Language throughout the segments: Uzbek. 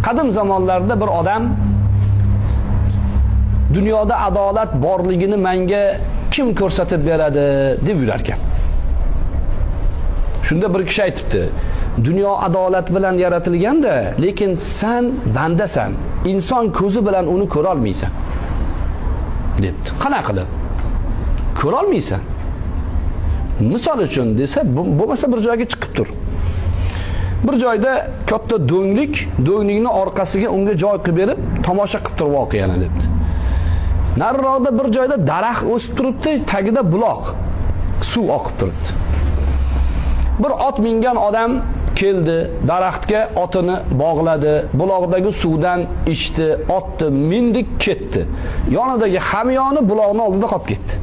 Qadim zamonlarda bir odam dunyoda adolat borligini menga kim ko'rsatib beradi deb yurar ekan. Shunda bir kishi aytibdi: dunyo adolat bilan yaratilganda, lekin sen bandasan, inson ko'zi bilan uni ko'ra olmaysan debdi. Qana qilib? Ko'ra olmaysan. Misol uchun desa, bo'lmasa bir joyga chiqib tur. Bir joyda katta do'nglik, do'nglikning orqasiga unga joy qilib berib, tomosha qilib tur voqeani debdi. Nariroqda bir joyda daraxt o'sib turibdi, tagida buloq, suv oqib turibdi. Bir ot mingan odam keldi, daraxtga otini bog'ladi, buloqdagi suvdan ichdi, otni mindi, ketdi. Yonidagi hamyoni buloqning oldida qolib ketdi.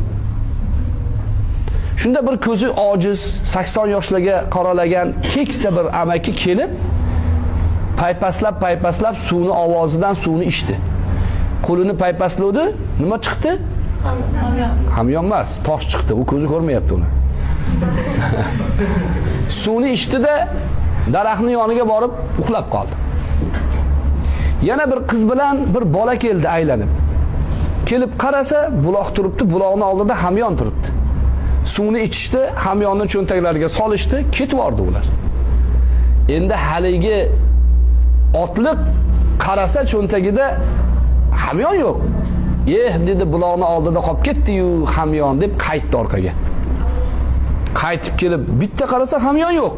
Shunda bir ko'zi ojiz, 80 yoshlarga qoralagan keksa bir amaki kelib, paypaslab paypaslab suvni ovozidan suvni ichdi. Qo'lini paypasladi, nima chiqdi? Hamyon. Hamyon emas, tosh chiqdi. U ko'zi ko'rmayapti uni. Suvni ichdi-da, daraxtning yoniga borib uxlab qoldi. Yana bir qiz bilan bir bola keldi aylanib. Kelib qarasa, buloq turibdi, buloqning oldida hamyon turibdi. Suvni ichishdi, hamyonni cho'ntaklariga solishdi, ketib bordi ular. Endi haligi otliq qarasa cho'ntagida hamyon yo'q. Eh dedi, buloqning oldida qolib ketdi-yu hamyon deb qaytdi orqaga. Qaytib kelib bitta qarasa hamyon yo'q.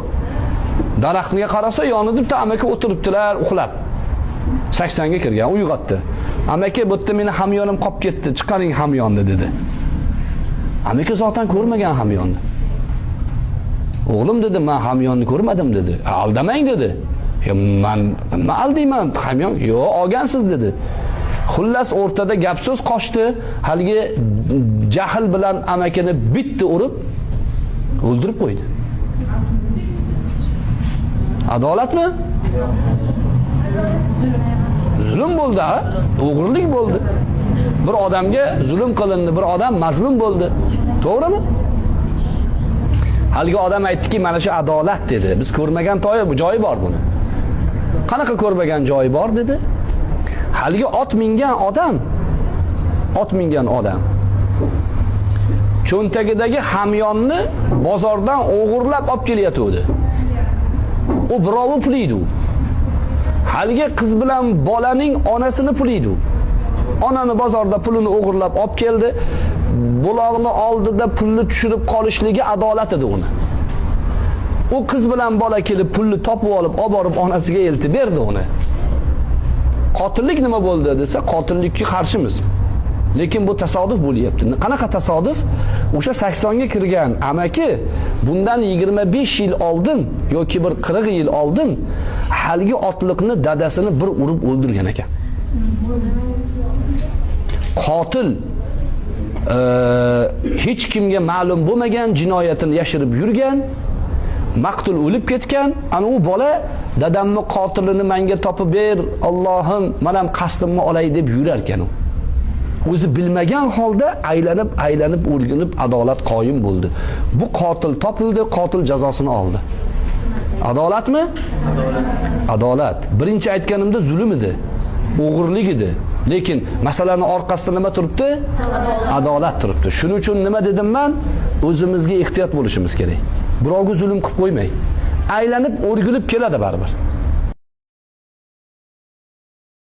Daraxtga qarasa yonida bitta amaki o'tiribdilar, uxlab. 80 ga kirgan, uyg'otdi. Amaki, bu yerda meni hamyonim qolib ketdi, chiqaring hamyonni dedi. Amaki zotan ko'rmagan hamyonni. O'g'lim dedi, men hamyonni ko'rmadim dedi. Aldamang dedi. Ya men nima aldayman, hamyon yo'q, olgansiz dedi. Xullas o'rtada gap so'z qochdi. Haligi jahl bilan amakini bitta urib o'ldirib qo'ydi. Adolatmi? Zulm bo'ldi, ha? O'g'irlik bo'ldi. Bir odamga zulm qilindi, bir odam mazlum bo'ldi. To'g'rimi? Haligi odam aytdiki, mana shu adolat dedi. Biz ko'rmagan joyi bor buni. Qanaqa ko'rmagan joyi bor dedi. Haligi ot mingan odam, ot mingan odam cho'ntagidagi hamyonni bozordan o'g'irlab olib kelyotgandi. U birovi puli edi u. Haligi qiz bilan bolaning onasini puli edi u. Onani bozorda pulini o'g'irlab olib keldi. Buloqni oldida pulni tushirib qolishligi adolat edi uni. U qiz bilan bola kelib pulni topib olib, olib borib onasiga eltib berdi uni. Qotillik nima bo'ldi desa, qotillikka qarshimiz. Lekin bu tasodif bo'lyapti. Qanaqa tasodif? O'sha 80 ga kirgan amaki bundan 25 yil oldin yoki bir 40 yil oldin haligi otliqni dadasini bir urib o'ldirgan ekan. Qotil hech kimga ma'lum bo'lmagan jinoyatini yashirib yurgan, maqtul o'lib ketgan. Ana u bola dadamni qotilini menga topib ber, Allohim, men ham qasdimni olay deb yurar ekan u. O'zi bilmagan holda aylanib, aylanib, o'rganib adolat qoyim bo'ldi. Bu qotil topildi, qotil jazosini oldi. Adolatmi? Adolat. Adolat. Birinchi aytganimda zulm edi, o'g'irlik edi. Lekin masalaning orqasida nima turibdi? Adolat turibdi. Shuning uchun nima dedim men? O'zimizga ehtiyot bo'lishimiz kerak. Birovga zulm qilib qo'ymay. Aylanib, o'rgilib keladi baribir.